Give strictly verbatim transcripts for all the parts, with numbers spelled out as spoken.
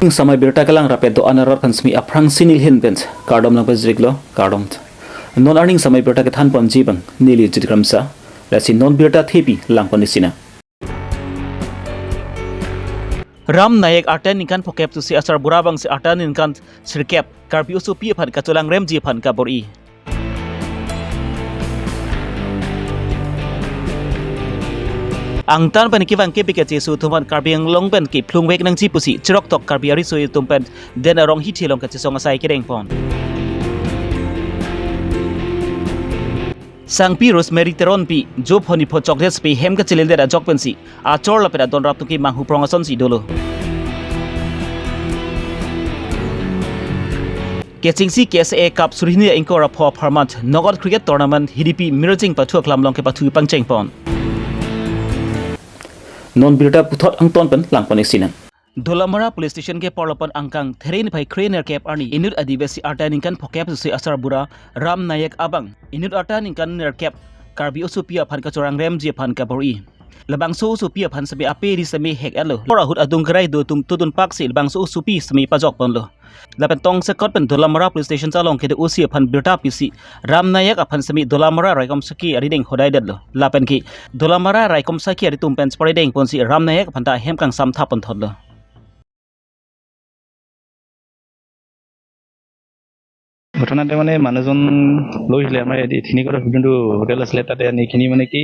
Samai birta kelang rapet do-an arat aphan semi aphrangsi neli ahin pen kardom nangpajirlo, kardom. Non arni samai birta kethan ponji abang neli Jit Kramsa, lasi non birta thepi lang pon-ik sinang. Ram Nayak arta ningkan phokep pusi asarbura abangsi arta ningkan sirkep Karbi osopi aphan kacholangremji aphan kabor-i. Angtan pen kevang kepik kacheso atum aphan Karbi Anglong pen kephlungvek nangji pusi cheroktok Karbi ariso atum pen Den Arong Hithi along kachesong asai kedeng pon. Sangpi Rosemary Teronpi, Jo Phonipho Chokdespi hem kacheledet ajok pensi achor lapen adon rap tungki manghu prong asonsi dolo. Kechengsi K S A Cup suri hini ingkoi ra pho apharman knockout cricket tournament Hidipi Mirjing pathu aklam along kepathu pangcheng pon. Non birta puthot angton pen lang pon-ik sinang. Dolamara Police Station kepor lapen angkang There niphai kre nerkep arni inut adivasi arta ningkan phokep pusi asarbura Ram Nayak abang inut arta ningkan nerkep Karbi osopi aphan kacholangremji aphan kabor-i. Labangso osopi aphan semi ape ri semi hek-etlo. Por ahut adung kerai do atum tudun paksi labangso osopi semi pajok ponlo. Lapen tongsekot pen Dolamara Police Station along kedo O C aphan birta pisi Ram Nayak aphan semi Dolamara raikom saki arideng hodai detlo. Lapen ke Dolamara raikom saki ari atum pen sipari deng ponsi Ram Nayak aphan ta hem kangsam thap ponthotlo. ঘটনাতে মানে মানুহজন লৈ আহিছিলে আমাৰ এই তিনিগৰাকী যোনটো হোটেল আছিলে তাতে আনি কিনি মানে কি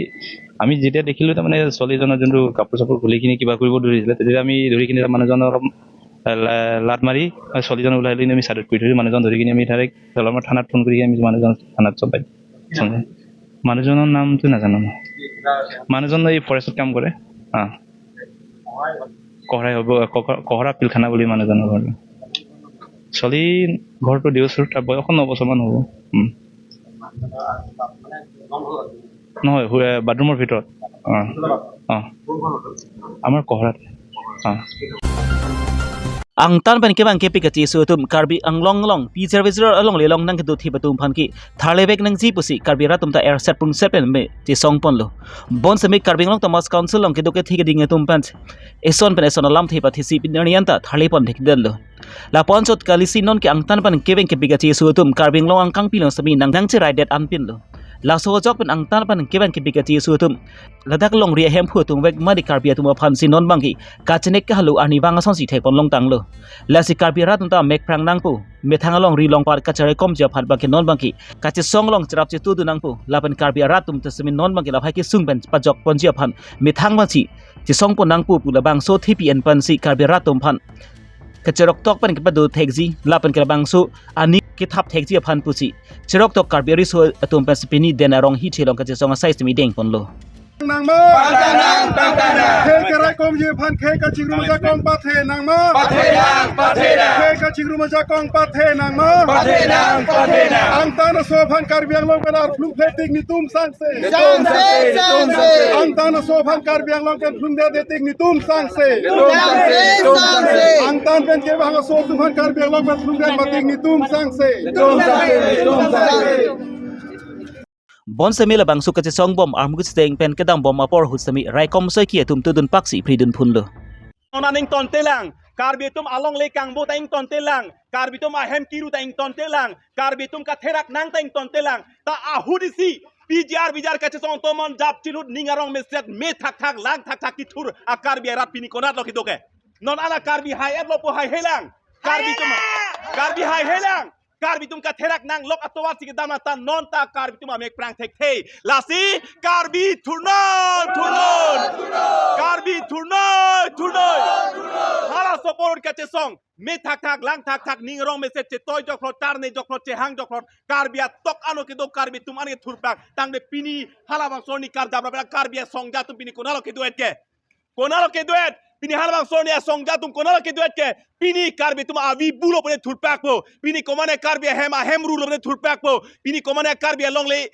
আমি যেতিয়া দেখিলোঁ তাৰমানে ছোৱালীজনৰ যোনটো কাপোৰ চাপোৰ খুলি কিনি কিবা কৰিব ধৰিছিলে তেতিয়া আমি ধৰি কিনি মানুহজনৰ অলপ লা- লাত মাৰি ছোৱালীজন ওলাই লৈ আমি চাইডত কৰি থৈ মানুহজন ধৰি কিনি আমি ডাইৰেক্ট দলমাৰ থানাত ফোন কৰি আমি মানুহজন থানাত চপাই মানুহজনৰ নামটো নাজানো মই। মানুহজন এই ফৰেষ্টত কাম কৰে। অ কহৰাই হ'ব কহ- কহৰা পিলখানা বুলি মানুহজনৰ ঘৰ। ছোৱালী ঘৰটো দেওচুৰ, তাৰ বয়স ন বছৰমান হ'ব। উম। নহয় হু- এ, বাথৰুমৰ ভিতৰত। অ অ আমাৰ কহৰাত। অ Angtan pen kevang kepik kacheso atum Karbi Anglong along P zero zero along le long nangkedo thip atum aphan ke tharlevek nangji pusi Karbi rat atum ta erset prungset pen me chesong ponlo. Bonseme Karbi Anglong Autonomous Council along kedo kethe keding atum pen eson pen eson alamthe pathesi pinarni anta tharle pon thekdetlo. Lapuson chot kalisi non ke angtan pen kevang kepik kacheso atum Karbi Anglong angkangpi along semi nang nangcheraidet anpinlo. Laso ajok pen angtan pen kevang kepik kacheso atum ladak longri ahemphu atum vek madi Karbi atum aphansi non abangke kachenek kahalo arnivang asonsi thek pon longtanglo. Lasi Karbi rat atum ta mekprang nangpo, methang alongri longpat kacheraikomji aphan abangke non abangke kachesong along cherap chetudun nangpo, lapen Karbi arat atum ta semi non abangke lahai kesung pen pajok ponji aphan methang abangsi chesong pon nangpo pu labangso thepi en pensi Karbi rat atum aphan kacheroktok pen kepado thekji lapen ke labangso ani kethap thekji aphan pusi cheroktok Karbi ariso atum pensi pini Den Arong Hithi along kachesong asai semi deng ponlo. Nangma. Pathenang, pathenang. Khei keraikomji aphan khei kachingrum ajakong pathenangma. Pathenang, pathenang. Khei kachingrum ajakong pathenangma. Pathenang, pathenang. Angtan aso aphan Karbi Anglong pen arphlung phletik netum sangse. Sangse, sangse. Angtan aso aphan Karbi Anglong pen phlungdet tik netum sangse. Sangse, sangse. Angtan pen kevang aso atum aphan Karbi Anglong pen phlungdet matik netum sangse. Netum sangse, netum sangse. Bonseme labangso kachesong bom armu kachiteng pen kedam bom apor ahut semi raikom soiki atum tudun paksi phridun phunlo. Nona ning tontelang, Karbi atum alongle kangbo ta ingtontelang, Karbi atum ahem kiru ta ingtontelang, Karbi atum katherak nang ta ingtontelang, ta ahut isi, P G R, V G R kachesong tomon jap chilut ning arong meset me thak thak lang thak thak kithur a Karbi arat pini konatlo kedo ke. Non ala Karbi hai etlo pu hai helang, Karbi atum, Karbi hai helang. Karbi atum katherak nang lok atovar si kedam ta non ta Karbi atum amek prang thekthe. Lasi Karbi thurnoi, thurnoi. Karbi thurnoi, thurnoi. Hala soporot kachesong. Me thak thak, lang thak thak, ning arong meset chetoi jokhlot, tarne jokhlot, chehang jokhlot. Karbi atok ano kedo Karbi atum ane thurpak. Tangte pini halabangso arni karjap rap Karbi asongja atum pini konatlo kedo-et ke. Konatlo kedo-et, pini halabangso arni asongja atum konatlo kedo-et ke, pini Karbi atum avi bulo pune thurpakpo, pini komane Karbi ahem ahem rulo pune thurpakpo, pini komane Karbi alongle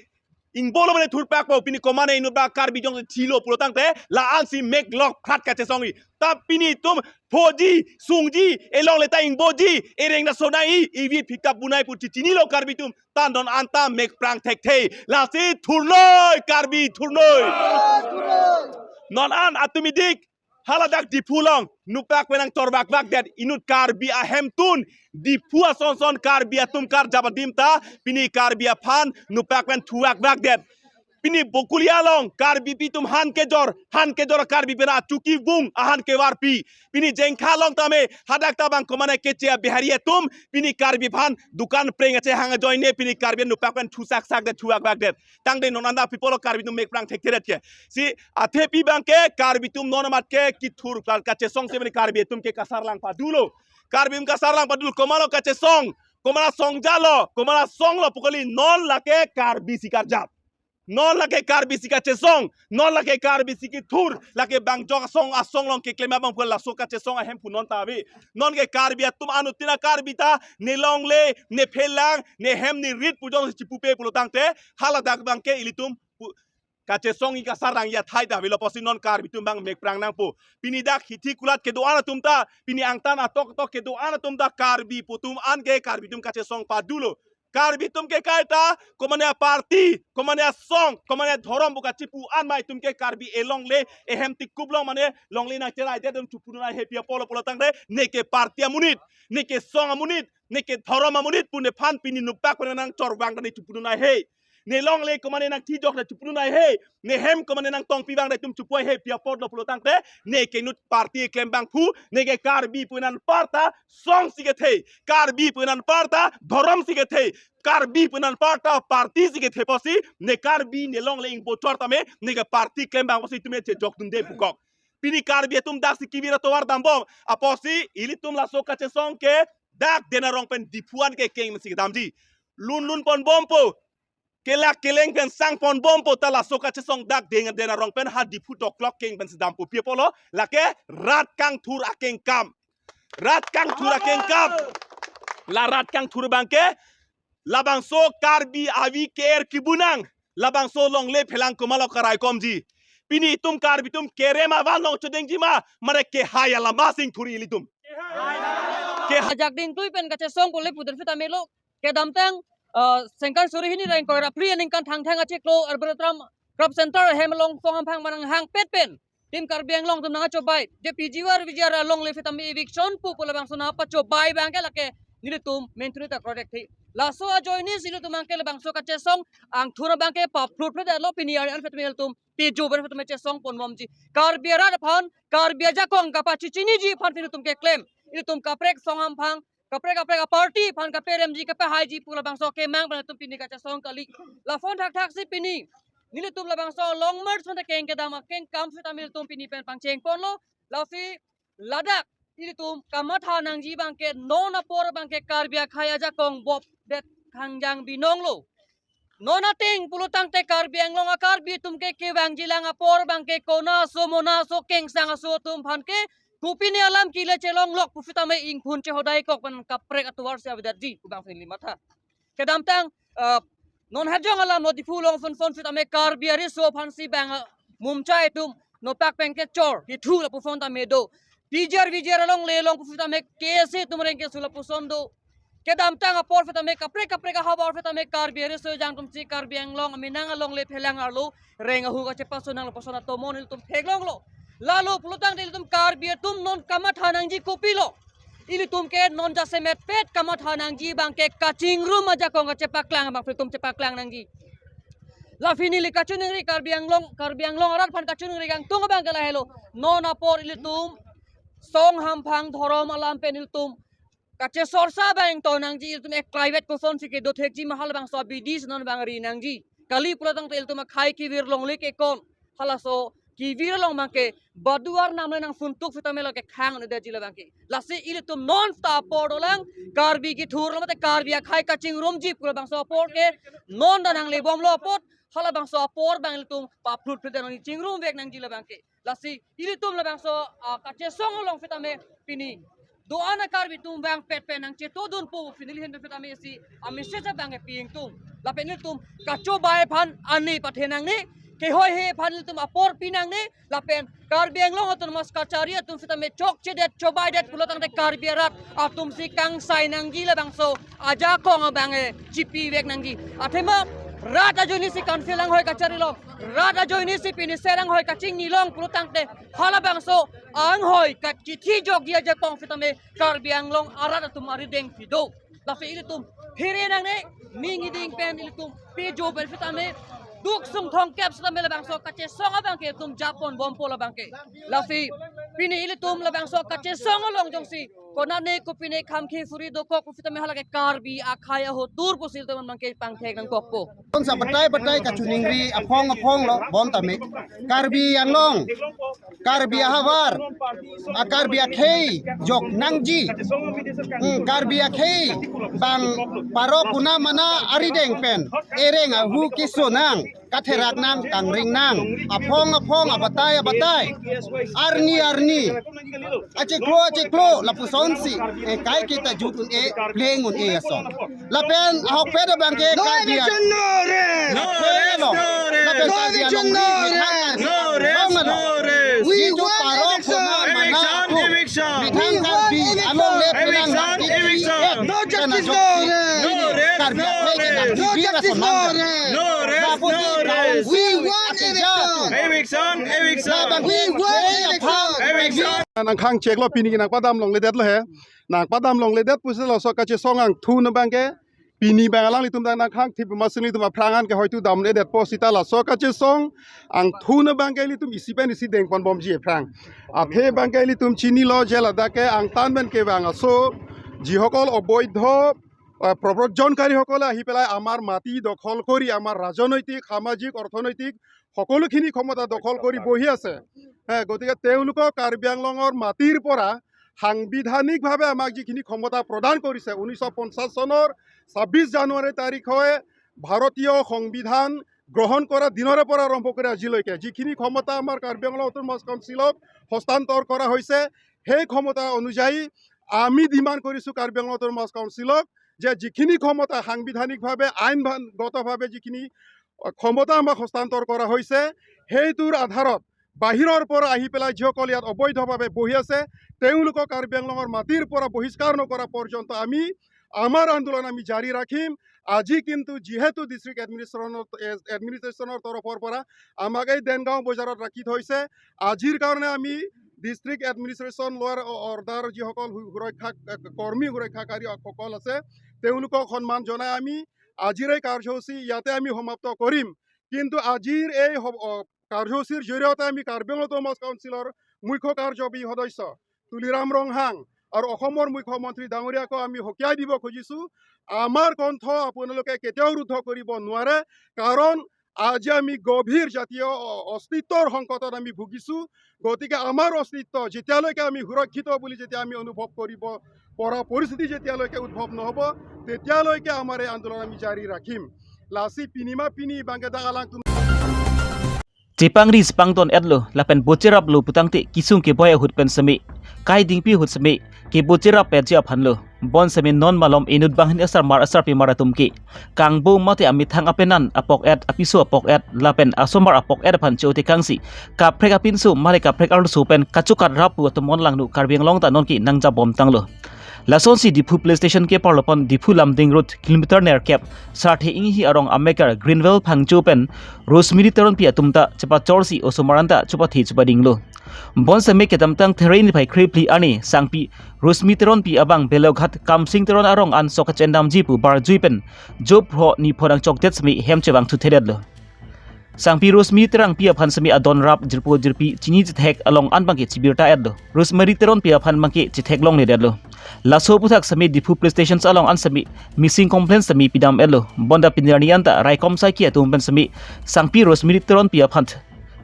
ingbolo pune thurpakpo, pini komane inut ba Karbi jongsi thilo pulo tangte, la-ansi mek lok phat kachesongji. Ta pini atum phoji, sungji, elongle ta ingboji, ereng ta sonai, ivi phikta bunai pu chichinilo Karbi atum, ta non anta mek prang thekthe. Lasi thurnoi, Karbi thurnoi. Non an atum idik. haladak Diphu along nokpak pen nangchorvakvakdet, inut Karbi ahemtun Diphu asonson Karbi atum karjap adim ta pini Karbi aphan nokpak pen thuvakvakdet. Pini Bokolia along Karbipi atum han kejor, han kejor Karbi pen achuki vung ahan kevarpi. Pini Jengkha along tame hadak ta bang komane keche a-Bihari atum pini Karbi aphan dukan preng ache hang ajoine pini Karbi nokpak pen thusaksakdet, thuvakvakdet. Tangte non anta pi apotlo Karbi atum mekprang thekthedet ke. Si athepi abangke Karbi atum non amat ke kethur klar kachesong si mane Karbi atum ke kasarlang padulo. Karbi atum kasarlang padulo, komatlo kachesong, komat asong jalo, komat asong lo pu kali, non lake Karbi si karjap. Non lake Karbi si kachesong, non lake Karbi si kethur, lake bang jok asong asong along keklem abang pu laso kachesong ahemphu non ta ave. Non ke Karbi atum anuttin a-Karbi ta ne longle, ne phelang, ne hem ne rit pu jongsi chipupe pulo tangte, haladak abangke ilitum pu-, kachesong i kasarlang i athai ta avelo apotsi non Karbi atum bang mekprang nangpo. Pini dak hithi kulat kedo-an atum ta, pini angtan atok atok kedo-an atum ta Karbi pu atum an ke Karbi atum kachesong padulo. Karbi atum ke kaita, komane a-party, komane asong, komane adhorom pu kachipu an ma itum ke Karbi elongle, ehem tikup along mane longle nangcheraidet atum chupudun ai he pi apotlo pulo tangte, ne ke party amonit, ne ke song amonit, ne ke dhorom amonit pu nephan pini nokpak pen nangchorvang ta ne chupudun ai he. Ne longle komane nangthijok ta chupudun ai he. Ne hem komane nangtongpi vang ta itum chupu ai he pi apotlo pulo tangte, ne ke inut party klem abangphu, ne ke Karbi pu anparta song si kethe, Karbi pu anparta dhorom si kethe, Karbi pu anparta party si kethe apotsi, ne Karbi ne longle ingbochor tame, ne ke party klem abang apotsi itum e chejokdunde pukok. Pini Karbi atum daksi kevir atovar dambom apotsi, ilitum laso kachesong ke dak Den Arong pen Diphu an ke keng pensi kedamji. Lun lun ponbompo, kelak keleng pen sang ponbompo ta laso kachesong dak Den, Den Arong pen ha Diphu doklok keng pensi dampo, pi apotlo, lake rat kangthur akengkam. Rat kangthur akengkam. La rat kangthur abangke, labangso Karbi avi ke-er kebunang, labangso longle phelang komatlo karaikomji. Pini itum Karbi atum kerem avan along chodengji ma, mane kehai alam ma singthur ilitum. Kehai. Ajak dingtui pen kachesong kole pudet phi tame lo. Kedamtang, uh, sengkan suri hini ra ingkoi ra phli aningkan Thangthang achiklo Arboretum Crop Center ahem along song hamphang manang hangpet pen Team Karbi Anglong atum nangchobai. Je P G R V G R alongle phi tame eviction pu pu labangso nangpachobai abangke lake nelitum mentri ta project thi. Laso ajoine si ilitum abangke labangso kachesong angthur abangke paphlutphlut lo, pini ari an phi tame ilitum pejo ber phi tame chesong ponbomji. Karbi arat aphan, Karbi ajakong kapachechiniji aphan phi ilitum keklem. Ilitum kaprek song hamphang, kaprek kaprek a-party aphan kaperemji kapehaiji pu labangso kemang pen ilitum pini kachesong kali. Laphon thakthak si pini nelitum labangso Long March pen ta keng kedam akengkam phi tame ilitum pini pen pangcheng ponlo. Lasi ladak ilitum kamatha nangji abangke non apor abangke Karbi akhei ajakong bopdet khangjang binong lo. Non ateng pulo tangte Karbi Anglong a-Karbi atum ke kevangjilang apor abangke kona aso mona aso kengsang aso atum aphan ke kopine alam kile chelonglok pu phi tame ingphun chehodai kok pen kaprek atovar si avedetji pu bang si neli matha. Kedamtang, uh, non hajong alam lo Diphu along phone phone phi tame Karbi ariso aphansi bang, uh, mumchai atum nokpak pen kechor kethu lapu phone tame do. P G R V G R alongle along pu phi tame K S A atum reng keso lapuson do. Kedamtang apor phi tame kaprek kaprek ahavar phi tame Karbi ariso ejang atumsi Karbi Anglong aminang alongle phelang arlo reng ahu kachepaso nang lapuson atomon ilitum theklonglo. Lalo pulo tangte ilitum Karbi atum non kamatha nangji kopilo. Ilitum ke non jasemet pet kamatha nangji abangke kachingrum ajakong kachepaklang abang phi ilitum chepaklang nangji. La pini neli kachiningri Karbi Anglong, Karbi Anglong arat aphan kachiningri kangtung abangke lahelo. Non apor ilitum song hamphang dhorom alam pen ilitum kachesorsa abang to nangji, ilitum ek private kosonsi kedo thekji ma halabangso abidi si non abang ri nangji. Kali pulo tangte ilitum akhei kevir longle kekon, halaso kevir along abangke baduar namle nangsuntuk phi tame lo kekhang un-edetji labangke. Lasi ilitum non ta apor dolang, Karbi kethur lo mate Karbi akhei kachingrumji pu labangso apor ke non ta nanglebomlo apot, halabangso apor abang ilitum paphlutphlut nangji, chingrumvek nangji labangke. Lasi ilitum labangso, ah, kachesong along phi tame pini do-an a-Karbi atum vangpet pen nangchetodunpo pini neli ahin pen phi tame si a-message abangke pi ingtung. Lapen ilitum kachobai aphan ani pathe nangne, kehoihe aphan ilitum apor pi nangne, lapen Karbi Anglong Autonomous Kachari atum phi tame chokchedet chobaidet pulo tangte Karbi arat atumsi kangsai nangji labangso ajakong abangke chipivek nangji. Athema Rat ajoine si council anghoi kachari long, rat ajoine si pini Ser anghoi kachingni long pulo tangte, halabangso anghoi kachithi jokji ajapong sitame Karbi Anglong arat atum arideng si do. Lasi ilitum phere nangne, ning iding pen ilitum pejo pen sitame, duk sung thongkep sitame labangso kachesong abangke ilitum japon bompo labangke. Lasi pini ilitum labangso kachesong along jongsi konane kopine khamkhi suri dokok sitame halake Karbi akhei ahotur pusi ilitum abangke pangthek nangkokpo. Konsa batai batai kachiningri aphong aphong lo bom tame. Karbi Anglong, Karbi ahavar, a Karbi akhei jok nangji. Hmm, Karbi akhei bang parok kuna mana arideng pen ereng ahu keso nang, katherak nang, kangring nang, aphong aphong, abatai abatai, arni arni, achiklo achiklo lapusonsi, eh, kaiketa jut un-e, pleng un-e ason. Lapen ahokpet abangke no Karbi eviction, no rest. No rest, no rest. Lapen no Karbi eviction, Anglong no rest. No rest, no rest. We want eviction. Eviction, eviction. Bithang Karbi Anglong le penang eviction, eviction. No justice, no rest. No rest, no rest. No justice, no rest. No rest, no rest. We want eviction. Eviction, eviction. We want eviction. Eviction. Nangkhang cheklo pini nangpadam longledetlo he. Nangpadam longledet pusi laso kachesong angthun abangke pini bang alanglitum dang nangkhang thip masing ilitum aphrang an ke hoitu damledetpo sita laso kachesong angthun abangke ilitum isi pen isi dengpon bomji aphrang. Athe abangke ilitum chinilo je ladak ke angtan pen kevang aso, যিসকল অবৈধ, আহ, প্ৰব্ৰজনকাৰীসকলে আহি পেলাই আমাৰ মাটি দখল কৰি আমাৰ ৰাজনৈতিক, সামাজিক, অৰ্থনৈতিক সকলোখিনি ক্ষমতা দখল কৰি বহি আছে। হে, গতিকে তেওঁলোকক কাৰ্বি আংলঙৰ মাটিৰ পৰা সাংবিধানিকভাৱে আমাক যিখিনি ক্ষমতা প্ৰদান কৰিছে, ঊনৈছশ পঞ্চাছ চনৰ ছাব্বিছ জানুৱাৰী তাৰিখে ভাৰতীয় সংবিধান গ্ৰহণ কৰা দিনৰে পৰা আৰম্ভ কৰি আজিলৈকে যিখিনি ক্ষমতা আমাৰ কাৰ্বি আংলং অট'নমাছ কাউন্সিলক হস্তান্তৰ কৰা হৈছে, সেই ক্ষমতা অনুযায়ী আমি ডিমাণ্ড কৰিছো কাৰ্বি আংলং অট'নমাছ কাউন্সিলক যে যিখিনি ক্ষমতা সাংবিধানিকভাৱে আইনগতভাৱে যিখিনি ক্ষমতা আমাক হস্তান্তৰ কৰা হৈছে, সেইটোৰ আধাৰত বাহিৰৰ পৰা আহি পেলাই যিসকল ইয়াত অবৈধভাৱে বহি আছে, তেওঁলোকক কাৰ্বি আংলঙৰ মাটিৰ পৰা বহিষ্কাৰ নকৰা পৰ্যন্ত আমি আমাৰ আন্দোলন আমি জাৰি ৰাখিম। আজি কিন্তু যিহেতু ডিষ্ট্ৰিক্ট এডমিনিষ্ট্ৰেশ্যনৰ, এ-, এডমিনিষ্ট্ৰেশ্যনৰ তৰফৰ পৰা আমাক এই দেনগাঁও বজাৰত ৰাখি থৈছে, আজিৰ কাৰণে আমি district administration law' and order যিসকল সু-, সুৰক্ষা, এ, কৰ্মী সুৰক্ষাকাৰী সকল আছে, তেওঁলোকক সন্মান জনাই আমি আজিৰ এই কাৰ্যসূচী ইয়াতে আমি সমাপ্ত কৰিম। কিন্তু আজিৰ এই সম-, অ, কাৰ্যসূচীৰ জৰিয়তে আমি কাৰ্বি আংলং অট'নমাছ কাউন্সিলৰ মুখ্য কাৰ্যবাহী সদস্য তুলিৰাম ৰংহাং আৰু অসমৰ মুখ্যমন্ত্ৰী ডাঙৰীয়াকো আমি সকীয়াই দিব খুজিছো, আমাৰ কণ্ঠ আপোনালোকে কেতিয়াও ৰুদ্ধ কৰিব নোৱাৰে। কাৰণ আজি আমি গভীৰ জাতীয় অ-, অস্তিত্বৰ সংকটত আমি ভুগিছো। গতিকে আমাৰ অস্তিত্ব যেতিয়ালৈকে আমি সুৰক্ষিত বুলি যেতিয়া আমি অনুভৱ কৰিব পৰা পৰিস্থিতি যেতিয়ালৈকে উদ্ভৱ নহ'ব, তেতিয়ালৈকে আমাৰ এই আন্দোলন আমি জাৰি ৰাখিম। Lasi pinima pini bangke dak alangtum Chepangri chepangdon etlo lapen bocheraplo putangte kesung keboi ahut pen seme, kai dingpi ahut seme kebocherap petji aphanlo. Bonseme non malom inut banghini asarmar asarpimar atum ke kangbo mate amethang apenan apok et, apiso apok et lapen asomar apok et aphan chotekangsi kaprek apinso mate kaprek arloso pen kachokat rap pu atum onlangno Karbi Anglong ta nonke nangjabom tanglo. Lasonsi Diphu Police Station keparlo pen Diphu Lumding Road kilometer nerkep Sarthe Inghi arong amekar Greenwell Phangcho pen Rosemary Teronpi atum ta chepachorsi osomar anta chepathe chepadinglo. Bonseme kedamtang There niphai krephli arni sangpi Rosemary Teronpi abang Beloghat Kamsing Teron arong an sok kachendamji pu barjui pen job phro ni phonang chokdet seme hem chevang thuthedetlo. Sangpi Rosemary Terangpi aphan seme adon rap jirpo jirpi chini chethek along an bangke chibirta etlo. Rosemary Teronpi aphan bangke chetheklongledetlo. Laso aputhak seme Diphu Police Station along an seme missing complaint seme pidam etlo. Bonta pini arni anta raikom saiki atum pen seme sangpi Rosemary Teronpi aphan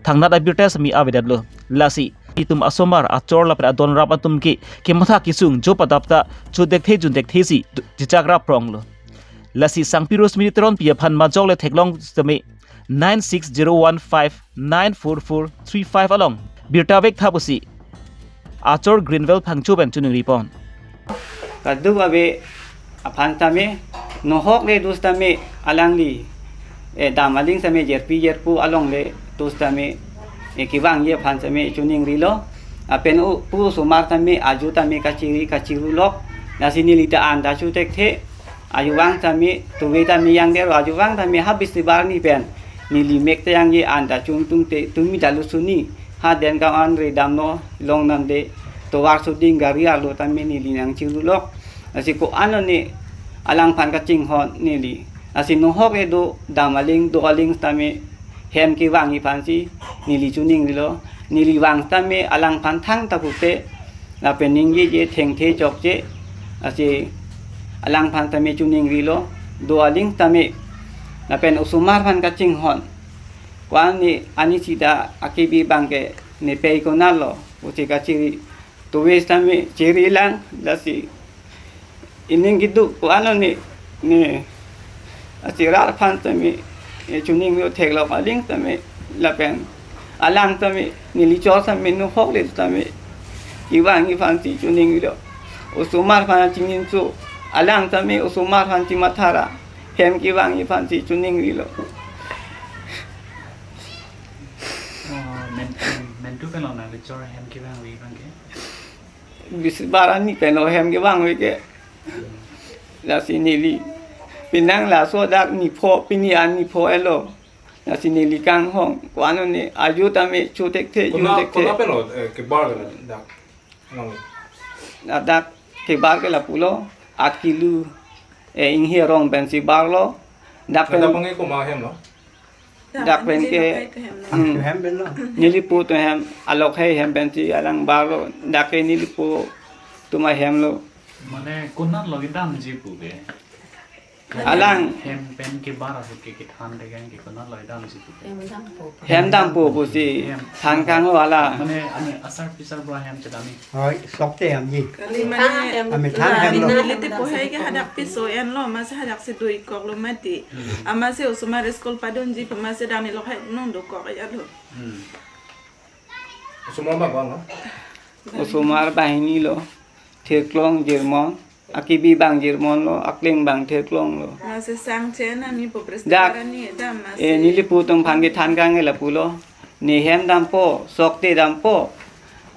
thangnat abirta seme avedetlo. Lasi itum asomar achor lapen adon rap atum ke kematha kesung job adap ta chodekthe jundekthesi jechak rap pronglo. Lasi sangpi Rosemary Teronpi aphan majok le theklong seme nine six zero one five nine four four three five along birta vektha pusi achor Greenwell Phangcho pen choningri pon. Kaduk ave aphan tame nohok le dus tame alangli, eh, dam aling tame jerpi jerpo along le dus tame, eh, kevangji aphan tame choningrilo. Lapen o pu osomar tame ajo tame kachiri kachirulok. Lasi neli ta anta chotekthe. Ajuvang tame, tuve tame yangdetlo, ajuvang tame ha bisi bar ni pen neli mek ta yangji, anta chun tung te tumi dalu suni ha den ka an re damlo, long nam de, tovar suding gari arlo tame neli nangchiru lok. Lasi ko-an lo ne alangphan kachinghon neli. Lasi nohok edo dam aling do aling tame hem kevangji aphansi neli choningrilo. Neli vang tame alangphan thangta pupe lapen ningjeje thengthe chokche, lasi alangphan tame choningrilo, do aling tame. Lapen osomar aphan kachinghon, ko-an ne ani sida akebi abang ke ne pei konatlo pusi kachiri, tuve tame chiri lang, lasi ining keduk ko-an lo ne, ne achirar aphan tame, e, choningri theklong aling tame, lapen alang tame neli chor tame nohok le tame kevangji aphansi choningrilo. Osomar aphan chinginso, alang tame osomar aphan chimatha ra hem kevangji aphansi choningrilo. Oh, men, men, mentu pen lo nangli chor hem kevangji abang ke? Bisi bar ani pen lo hem kevangji ke. Lasi neli penang laso dak nipho, pini an nipho etlo. Lasi neli kanghon, ko-an lo ne ajo tame cho thekthe, jun Kona, thekthe. Kona pen lo, eh, kebar ke la dak? Along. Dak, dak kebar ke lapulo, at kilo, eh, Inghi arong pensi barlo. Dak pen Dak abang ke komat hem lo? Dak pen ke, hmm, hem pen lo. Neli pu atum hem, alok hai hem pensi alang barlo. Dak ke neli pu atum ahem lo. Mane konat lo kedamji pu ke? Alang. Hem pen kebar ahut ke kethan de gang ke konat lo kedamji pu ke? Hem dampo. Hem dampo pusi. Hem. Than kanglo hala. Mane, ane asar pisar bra hem chedamji. Hoi, sok te hem ji. Kali mane, Ami than hem lo. Neli te pu hai ke hadak piso enlo, amatsi hadak si do-ik koklo mati. Hmm. Amatsi osomar school padunji pu amatsi dak neli hai nung dokok ya lo. Hmm. Osomar abang ko-an lo? Osomar banghini lo. Theklong jirmon. Akebi abang jirmon lo, akleng abang theklong lo. Amatsi sang chen ami pu pres Dak, para ni dam amatsi. Eh, neli pu atum aphan kethan kangke lapulo. Ne hem dampo, sok te dampo.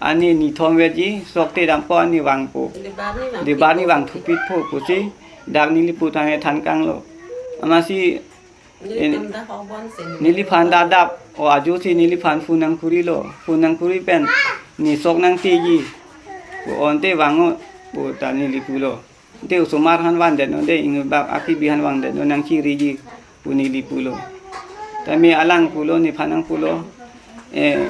Ani nithom veji, sok te dampo, ani vangpo. Debar ni vang Debar ni vangthupitpo pusi. Dak neli pu atum aphan kethan kanglo. Amatsi Nelitum ta hobon si neli Neliphan ta adap, o ajo si neliphan phone nangkurilo. Phone nangkuri pen ne sok nangteji. Pu onte vang-o, pu ta neli pulo. Te osomar aphan vandet non de, inut bak akebi aphan vandet non nangchiriji, pu neli pulo. Tame alang pulo, nephan nangpulo. Eh,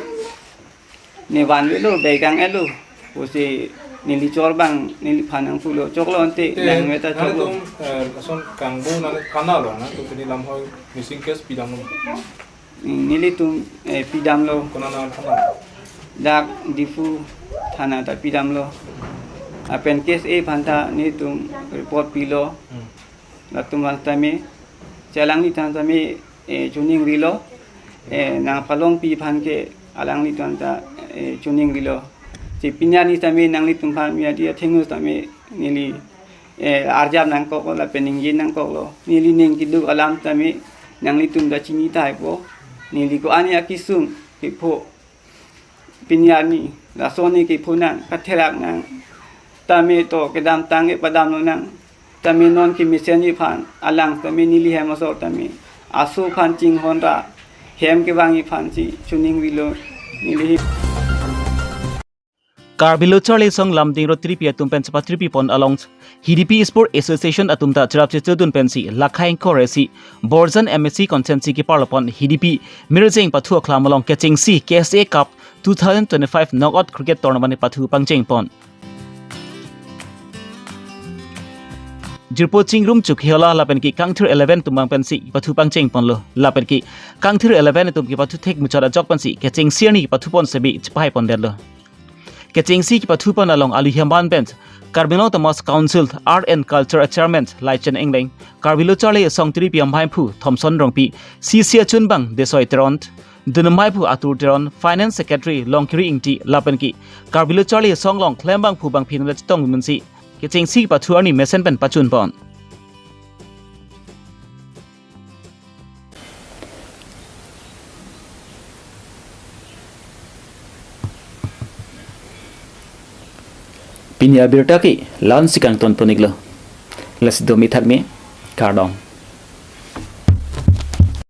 Ne vanvelo, beigang etlo. Pusi neli chor abang neliphan nangpulo, choklo ante, Te, nang meta choklo. Nanglitum, eh, lason kangbo nang kanalo, nangtum pini lamhoi missing case pidamlo. Hmm, nelitum, eh, pidamlo. Konat thana? Dak Diphu thana ta pidamlo. Lapen case aphan ta nelitum report pilo. Hmm. Latum aphan tame, alanglitum tame, eh, choningrilo, eh, nangpalongpi aphan ke alanglitum ta, eh, choningrilo. Si pini arni tame nanglitum aphan miyadi athengo tame neli, eh, arjap nangkoklo lapen ningje nangkoklo. Neli ning keduk alam tame nanglitum ta chini tahai po. Neli ko-an akesung kepho. Pini arni, lason ne kepho nang, katherak nang. Tame to kedamtang ke padamlo nang. Tame non kemesenji aphan, alang tame neli hem asor tame. Aso aphan chinghon ra, hem kevangji aphan si choningrilo neli. Karbi Lo Charli Asong Lumding Road tripi atum pen chepatripi pon along Hidipi Sport Association atum ta cherap chechedun pensi lakhai ingkoi ra isi Borjan M A C constituency keparlo pon Hidipi Mirjeng pathu akhlam along kechengsi K S A Cup two thousand twenty-five knockout cricket tournament pathu pangcheng pon. Jirpo Chingrum Chukhihola lapen ke Kangthir eleven atum abang pensi pathu pangcheng ponlo, lapen ke Kangthir eleven atum kepathu thek muchot ajok pensi kechengsi arni kepathu pon sebi chepahai pondetlo. Kechengsi kepathu pon along alu hemban pen Karbi Anglong Autonomous Council Art and Culture Chairman Laichen Engleng, Karbi Lo Charli Asong tripi amhaiphu Thomson Rongpi, C C achunbang Desoi Teron, dun amhaiphu Atur Teron, Finance Secretary Longkiri Ingti lapen ke Karbi Lo Charli Asong along klembangphu bangphin le chetong munsi kechengsi kepathu arni mesen pen pachun pon. Pini abirta ke la-ansi kangton pon-iklo. Lasi do mi thak mi, kardom.